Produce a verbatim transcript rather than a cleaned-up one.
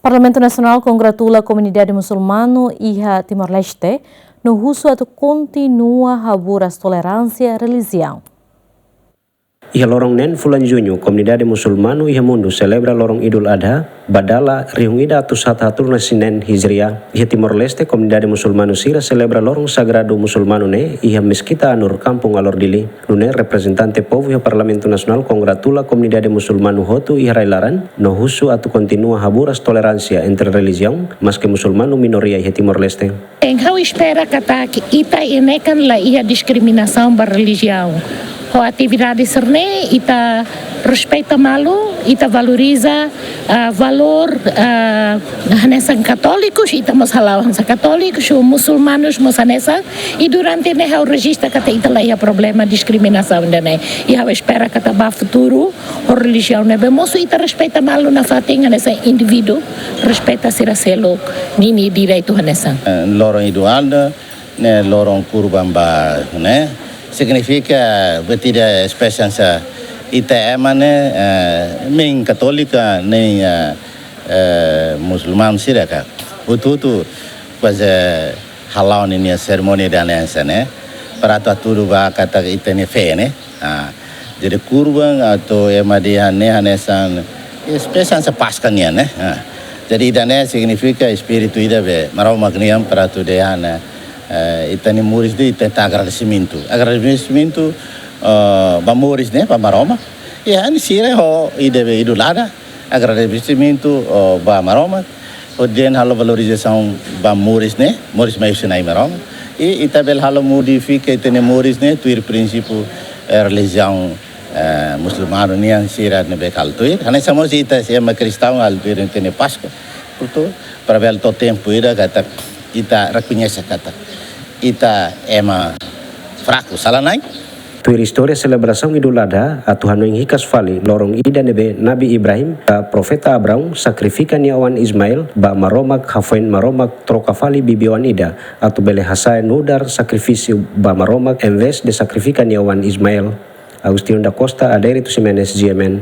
Parlamentu Nasionál kongratula komunidade musulmanu iha Timor-Leste, no husu atu kontinua haburas toleránsia relijiaun. Iha loron neen fulan Juñu, komunidade musulmanu iha mundu selebra loron Idul Adha, ba dala rihun ida atus haat haatnulu resin neen Hijriah. Iha Timor-Leste, komunidade musulmanu sira selebra loron sagradu musulmanu ne'e iha Meskita Anur, Kampung Alor, Dili. Nune'e reprezentante povu iha Parlamentu Nasionál kongratula komunidade musulmanu hotu iha rai-laran, no husu atu kontinua haburas toleránsia entre relijiaun, maske musulmanu minoria iha Timor-Leste. Entaun ha'u espera katak ita ne'e kan la iha diskriminasaun ba relijiaun. Ho atividade sira-ne'e ita respeita malu, ita valoriza, ah, valór, ah, hanesan katólikus, ita mós hala'o hanesan katólikus, ho musulmanus mós hanesan. I durante ne'e ha'u rejista katak ita la iha problema diskriminasaun ida-ne'e. I ha'u espera katak ba futuru, ho relijiaun ne'ebé mosu ita respeita malu nafatin hanesan indivíduu, respeita sira seluk ninia direitu hanesan. Eh, loron Idul Adha, ne'e loron kurban ba, ne'e signifika buat ida espesiál hanesan ita ema ne'e, eh, nein katólika, nein, eh, eh, musulmanu sira ka. Hotu-hotu kuaze hala'o ninia serimónia ida hanesan ne'e, para atu hatudu ba katak ita-nia fé ne'e. Ah, jadi kurban atu ema dehan ne'e hanesan espesiál hanesan Páskua nian ne'e. Ah, jadi ida-ne'e signifika espíritu ida be Maromak nian para atu dehan, eh, ita-nia moris ne'e ita agradesimentu. Agradesimentu, eh, ba moris ne'e, ba Maromak. Ya, ne'e sira ho ida be Idul Adha, agradesimentu, oh, ba Maromak, hodi dehan halo valorizasaun ba moris ne'e, moris mai husi Na'i Maromak. I ita bele halo modifika ita-nia moris ne'e tuir prinsípiu, eh, relijiaun, eh, musulmanu nian sira ne'ebé halo tuir. Hanesan mós ita ema kristaun halo tuir ita-nia Páskua. Portantu, para bele to'o tempu ida katak ita rekoñese katak ita ema fraku, sala na'in. Tuir istória selebrasaun Idul Adha, atu hanoin hikas fali loron ida ne'ebé Nabi Ibrahim ka Profeta Abraão sakrifika nia oan Ismael ba Maromak, hafoin Maromak troka fali bibi-oan ida atu bele hasa'e nu'udar sakrifísiu ba Maromak, envezde sakrifika nia oan Ismael. Agostinho da Costa, Adérito Ximenes, G M N.